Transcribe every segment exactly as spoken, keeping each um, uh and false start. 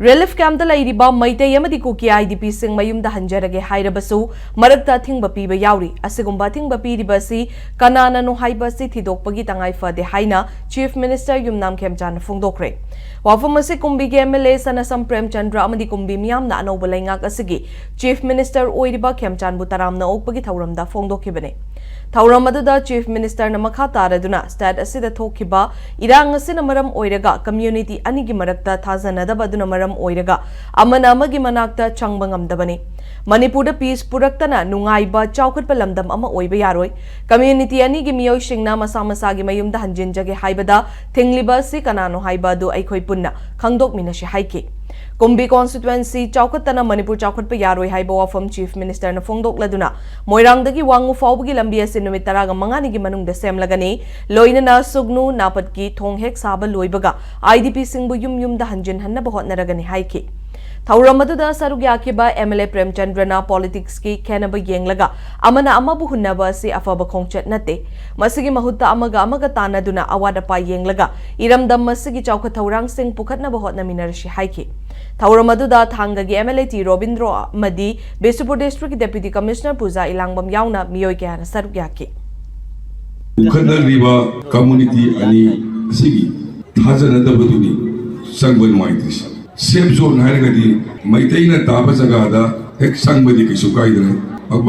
Relief ꯀꯦꯝꯞꯇ ꯂꯩꯔꯤꯕ ꯃꯩꯇꯩ ꯑꯃꯗꯤ ꯀꯨꯀꯤ I D ꯄꯤꯁꯤꯡ ꯃꯌꯨꯝꯗ ꯍꯟꯖꯔꯒꯦ ꯍꯥꯏꯔꯕꯁꯨ, ꯃꯔꯛꯇ ꯑꯊꯤꯡꯕ ꯄꯤꯕ ꯌꯥꯎꯔꯤ꯫ ꯑꯁꯤꯒꯨꯝꯕ ꯑꯊꯤꯡꯕ ꯄꯤꯔꯤꯕ ꯑꯁꯤ ꯀꯅꯥꯅꯅꯣ ꯍꯥꯏꯕ ꯑꯁꯤ ꯊꯤꯗꯣꯛꯄꯒꯤ ꯇꯉꯥꯏ ꯐꯗꯦ ꯍꯥꯏꯅ ꯆꯤꯐ ꯃꯤꯅꯤꯁꯇꯔ ꯌꯨꯝꯅꯥꯝ ꯈꯦꯝꯆꯥꯟꯅ ꯐꯣꯡꯗꯣꯛꯈ꯭ꯔꯦ꯫ ꯋꯥꯐꯝ ꯑꯁꯤ ꯀꯨꯝꯕꯤꯒꯤ ꯑꯦꯝ ꯑꯦꯜ ꯑꯦ ꯁꯅꯥꯁꯝ ꯄ꯭ꯔꯦꯝꯆꯟꯗ꯭ꯔ ꯑꯃꯗꯤ ꯀꯨꯝꯕꯤ ꯃꯤꯌꯥꯝꯅ ꯑꯅꯧꯕ ꯂꯩꯉꯥꯛ ꯑꯁꯤꯒꯤ ꯆꯤꯐ ꯃꯤꯅꯤꯁꯇꯔ ꯑꯣꯏꯔꯤꯕ ꯈꯦꯝꯆꯥꯟꯕꯨ ꯇꯔꯥꯝꯅ ꯑꯣꯛꯄꯒꯤ ꯊꯧꯔꯝꯗ ꯐꯣꯡꯗꯣꯛꯈꯤꯕꯅꯤ꯫ ꯊꯧꯔꯝ ꯑꯗꯨꯗ ꯆꯤꯐ ꯃꯤꯅꯤꯁꯇꯔꯅ ꯃꯈꯥ ꯇꯥꯔꯗꯨꯅ, ꯁ꯭ꯇꯦꯠ ꯑꯁꯤꯗ ꯊꯣꯛꯈꯤꯕ ꯏꯔꯥꯡ ꯑꯁꯤꯅ ꯃꯔꯝ ꯑꯣꯏꯔꯒ ꯀꯝꯃ꯭ꯌꯨꯅꯤꯇꯤ ꯑꯅꯤꯒꯤ ꯃꯔꯛꯇ ꯊꯥꯖꯅꯗꯕ ꯑꯗꯨꯅ ꯃꯔꯝ ꯑꯣꯏꯔꯒ ꯑꯃꯅ ꯑꯃꯒꯤ ꯃꯅꯥꯛꯇ ꯆꯪꯕ ꯉꯝꯗꯕꯅꯤ꯫ ꯃꯅꯤꯄꯨꯔꯗ ꯄꯤꯁ ꯄꯨꯔꯛꯇꯅ ꯅꯨꯡꯉꯥꯏꯕ, ꯆꯥꯎꯈꯠꯄ ꯂꯝꯗꯝ ꯑꯃ ꯑꯣꯏꯕ ꯌꯥꯔꯣꯏ꯫ ꯀꯝꯃ꯭ꯌꯨꯅꯤꯇꯤ ꯑꯅꯤꯒꯤ ꯃꯤꯑꯣꯏꯁꯤꯡꯅ ꯃꯁꯥ ꯃꯁꯥꯒꯤ ꯃꯌꯨꯝꯗ ꯍꯟꯖꯤꯟꯖꯒꯦ ꯍꯥꯏꯕꯗ ꯊꯤꯡꯂꯤꯕ ꯑꯁꯤ ꯀꯅꯥꯅꯣ ꯍꯥꯏꯕ ꯑꯗꯨ ꯑꯩꯈꯣꯏ ꯄꯨꯟꯅ ꯈꯪꯗꯣꯛꯃꯤꯟꯅꯁꯤ ꯍꯥꯏꯈꯤ꯫ ꯀꯨꯝꯕꯤ ꯀꯣꯟꯁꯇꯤꯇ꯭ꯋꯦꯟꯁꯤ ꯆꯥꯎꯈꯠꯇꯅ ꯃꯅꯤꯄꯨꯔ ꯆꯥꯎꯈꯠꯄ ꯌꯥꯔꯣꯏ ꯍꯥꯏꯕ ꯋꯥꯐꯝ ꯆꯤꯐ ꯃꯤꯅꯤꯁꯇꯔꯅ ꯐꯣꯡꯗꯣꯛꯂꯗꯨꯅ, ꯃꯣꯏꯔꯥꯡꯗꯒꯤ ꯋꯥꯉꯨ ꯐꯥꯎꯕꯒꯤ ꯂꯝꯕꯤ ꯑꯁꯤ ꯅꯨꯃꯤꯠ ꯇꯔꯥꯒ ꯃꯉꯥꯅꯤꯒꯤ ꯃꯅꯨꯡꯗ ꯁꯦꯝꯂꯒꯅꯤ꯫ ꯂꯣꯏꯅꯅ ꯁꯨꯒꯅꯨ ꯅꯥꯄꯠꯀꯤ ꯊꯣꯡ ꯍꯦꯛ ꯁꯥꯕ ꯂꯣꯏꯕꯒ ꯑꯥꯏ ꯗꯤ ꯄꯤꯁꯤꯡꯕꯨ ꯌꯨꯝ ꯌꯨꯝꯗ ꯍꯟꯖꯤꯟꯍꯟꯅꯕ ꯍꯣꯠꯅꯔꯒꯅꯤ ꯍꯥꯏꯈꯤ꯫ ꯊꯧꯔꯝ ꯑꯗꯨꯗ ꯁꯔꯨꯛ ꯌꯥꯈꯤꯕ ꯑꯦꯝ ꯑꯦꯜ ꯑꯦ ꯄ꯭ꯔꯦꯝꯆꯟꯗ꯭ꯔꯅ ꯄꯣꯂꯤꯇꯤꯛꯁꯀꯤ ꯈꯦꯟꯅꯕ ꯌꯦꯡꯂꯒ ꯑꯃꯅ ꯑꯃꯕꯨ ꯍꯨꯟꯅꯕ ꯑꯁꯤ ꯑꯐꯕ ꯈꯣꯡꯆꯠ ꯅꯠꯇꯦ꯫ ꯃꯁꯤꯒꯤ ꯃꯍꯨꯠꯇ ꯑꯃꯒ ꯑꯃꯒ ꯇꯥꯟꯅꯗꯨꯅ ꯑꯋꯥꯠ ꯑꯄꯥ ꯌꯦꯡꯂꯒ ꯏꯔꯝꯗꯝ ꯑꯁꯤꯒꯤ ꯆꯥꯎꯈꯠ ꯊꯧꯔꯥꯡꯁꯤꯡ ꯄꯨꯈꯠꯅꯕ ꯍꯣꯠꯅꯃꯤꯟꯅꯔꯁꯤ ꯍꯥꯏꯈꯤ꯫ ꯊꯧꯔꯝ ꯑꯗꯨꯗ ꯊꯥꯡꯒꯒꯤ M L A T Robindro ꯑꯃꯗꯤ ꯕꯤꯁꯅꯨꯄꯨꯔ ꯗꯤꯁꯇ꯭ꯔꯤꯛꯀꯤ ꯗꯦꯄ꯭ꯌꯨꯇꯤ ꯀꯃꯤꯁꯅꯔ ꯄꯨꯖꯥ ꯏꯂꯥꯡꯕꯝ ꯌꯥꯎꯅ ꯃꯤꯑꯣꯏ ꯀꯌꯥꯅ ꯁꯔꯨꯛ ꯌꯥꯈꯤ꯫ ꯄꯨꯈꯠꯅꯔꯤꯕ ꯀꯝꯃ꯭ꯌꯨꯅꯤꯇꯤ ꯑꯅꯤ ꯑꯁꯤꯒꯤ ꯊꯥꯖꯅꯗꯕꯗꯨꯅꯤ ꯆꯪꯕ ꯅꯨꯡꯉꯥꯏꯇ꯭ꯔꯤꯁꯤ꯫ ꯁꯦꯐ ꯖꯣꯟ ꯍꯥꯏꯔꯒꯗꯤ ꯃꯩꯇꯩꯅ ꯇꯥꯕ ꯖꯒꯥꯗ ꯍꯦꯛ ꯆꯪꯕꯗꯤ ꯀꯩꯁꯨ ꯀꯥꯏꯗ꯭ꯔꯦ꯫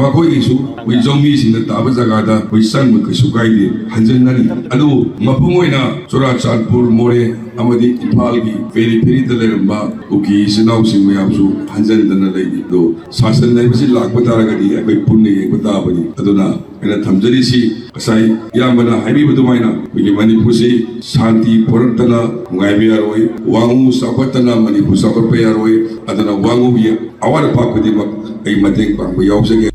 ꯃꯈꯣꯏꯒꯤꯁꯨ ꯑꯩꯈꯣꯏ ꯖꯧꯃꯤꯁꯤꯡꯅ ꯇꯥꯕ ꯖꯒꯥꯗ ꯑꯩꯈꯣꯏ ꯆꯪꯕ ꯀꯩꯁꯨ ꯀꯥꯏꯗꯦ, ꯍꯟꯖꯤꯟꯅꯔꯤ꯫ ꯑꯗꯨꯕꯨ ꯃꯄꯨꯡ ꯑꯣꯏꯅ ꯆꯨꯔꯥꯆꯥꯟꯄꯨꯔ, ꯃꯣꯔꯦ ꯑꯃꯗꯤ ꯏꯝꯐꯥꯜꯒꯤ ꯄꯦꯔꯤꯐꯦꯔꯤꯗ ꯂꯩꯔꯝꯕ ꯀꯨꯀꯤ ꯏꯆꯤꯟ ꯏꯅꯥꯎꯁꯤꯡ ꯃꯌꯥꯝꯁꯨ ꯍꯟꯖꯤꯟꯗꯅ ꯂꯩꯔꯤ꯫ ꯑꯗꯣ ꯁꯥꯁꯟ ꯍꯥꯏꯕꯁꯤ ꯂꯥꯛꯄ ꯇꯥꯔꯒꯗꯤ ꯑꯩꯈꯣꯏ ꯄꯨꯟꯅ ꯌꯦꯡꯕ ꯇꯥꯕꯅꯤ꯫ ꯑꯗꯨꯅ ꯑꯩꯅ ꯊꯝꯖꯔꯤꯁꯤ, ꯉꯁꯥꯏ ꯏꯌꯥꯝꯕꯅ ꯍꯥꯏꯕꯤꯕ ꯑꯗꯨꯃꯥꯏꯅ ꯑꯩꯈꯣꯏꯒꯤ ꯃꯅꯤꯄꯨꯔꯁꯤ ꯁꯥꯟꯇꯤ ꯄꯨꯔꯛꯇꯅ ꯅꯨꯡꯉꯥꯏꯕ ꯌꯥꯔꯣꯏ, ꯋꯥꯉꯨ ꯆꯥꯎꯈꯠꯇꯅ ꯃꯅꯤꯄꯨꯔ ꯆꯥꯎꯈꯠꯄ ꯌꯥꯔꯣꯏ꯫ ꯑꯗꯨꯅ ꯋꯥꯉꯨꯒꯤ ꯑꯋꯥꯠ ꯑꯄꯥ ꯈꯨꯗꯤꯡꯃꯛ ꯑꯩ ꯃꯇꯦꯡ ꯄꯥꯡꯕ ꯌꯥꯎꯖꯒꯦ꯫